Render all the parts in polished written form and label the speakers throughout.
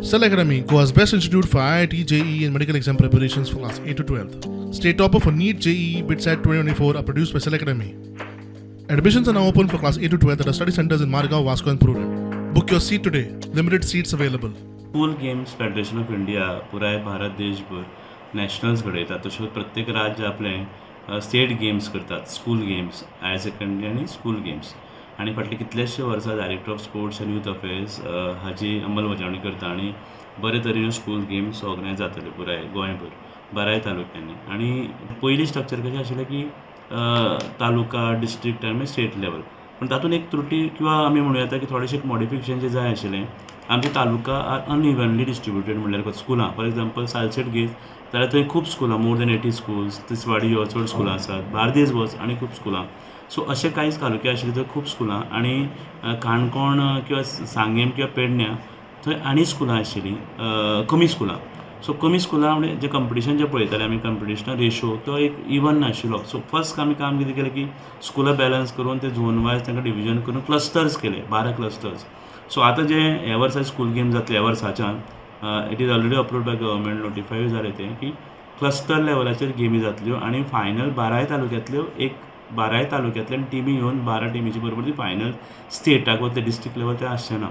Speaker 1: Cell Academy, Goa's best institute for IIT, JEE, and medical exam preparations for class 8 to 12. State topper for NEET, JEE, BITSAT 2024 are produced by Cell Academy. Admissions are now open for class 8 to 12 at our study centers in Margao, Vasco, and Prudent. Book your seat today. Limited seats available.
Speaker 2: School Games Federation of India पुराय भारत देशभर nationals घडयता. तशेंच प्रत्येक राज्य आपलें state games करतात, school games, higher secondary आनी school games. आनी फाटलीं कितलेशे वर्सां Director of Sports and Youth Affairs हाजी अंमलबजावणी करता आनी बरे तरेन स्कूल गेम्स ऑर्गनायज जाताले पुराय गोंयभर बाराय तालुक्यांनी. आनी पयलीं स्ट्रक्चर कशें आशिल्लें की तालुका, डिस्ट्रिक्ट आनी मागीर स्टेट लेवल. पूण तातूंत एक त्रुटी किंवा आमी म्हणूं येता की थोडेशें मॉडिफिकेशन जें जाय आशिल्लें. आमचे तालुका आर अनइवनली डिस्ट्रिब्युटेड. म्हणल्यार स्कुलां, फॉर एग्जाम्पल, सालसेट घेत जाल्यार थंय खूब स्कुलां, मोर दॅन 80 स्कुल्स. तिसवाडी यो, चड स्कुलां आसात. बार्देज वच, आनी खूब स्कुलां. सो अशे कांय तालुके आशिल्ले थंय खूब स्कुलां आनी काणकोण किंवा सांगेम किंवा पेडण्यां थंय आनी स्कुलां आशिल्लीं, कमी स्कुलां. सो कमी स्कुलां म्हणजे जें कंपिटिशन जें पळयताले आमी, कंपिटिशनल रेशो तो एक इवन नाशिल्लो. सो फर्स्ट आमी काम कितें केलें की स्कुलां बॅलन्स करून ते झोन वायज तांकां डिविजन करून क्लस्टर्स केले, 12 क्लस्टर्स. सो आतां जे ह्या वर्सा स्कूल गेम जातले, ह्या वर्साच्यान it is already approved by government, नोटिफायूय जालें तें की क्लस्टर लेवलाचेर गेमी जातल्यो आनी फायनल बाराय तालुक्यांतल्यो, एक बाराय तालुक्यांतल्यान टिमी येवन 12 टिमीचे बरोबर ती फायनल स्टेटाक वतले. डिस्ट्रिक्ट लेवल ते आसचें ना.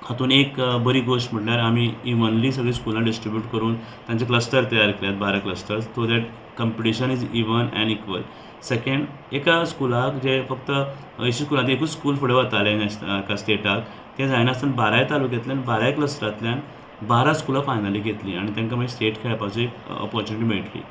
Speaker 2: हातून एक बरी गोश्ट म्हटल्यार आमी इवनली सगळीं स्कुलां डिस्ट्रिब्यूट करून तांचे क्लस्टर तयार केल्यात, 12 clusters, so that competition is even and equal. Second, एका स्कुलाक जे फक्त अंयशीं स्कुलांत एकूच स्कूल फुडें वतालें नॅशनल स्टेटाक, तें जायनासतना बाराय तालुक्यांतल्यान, बाराय क्लस्टरांतल्यान 12 स्कुलां फायनलीक येतलीं आनी तांकां मागीर स्टेट खेळपाचो एक ऑपॉर्च्युनिटी मेळटली.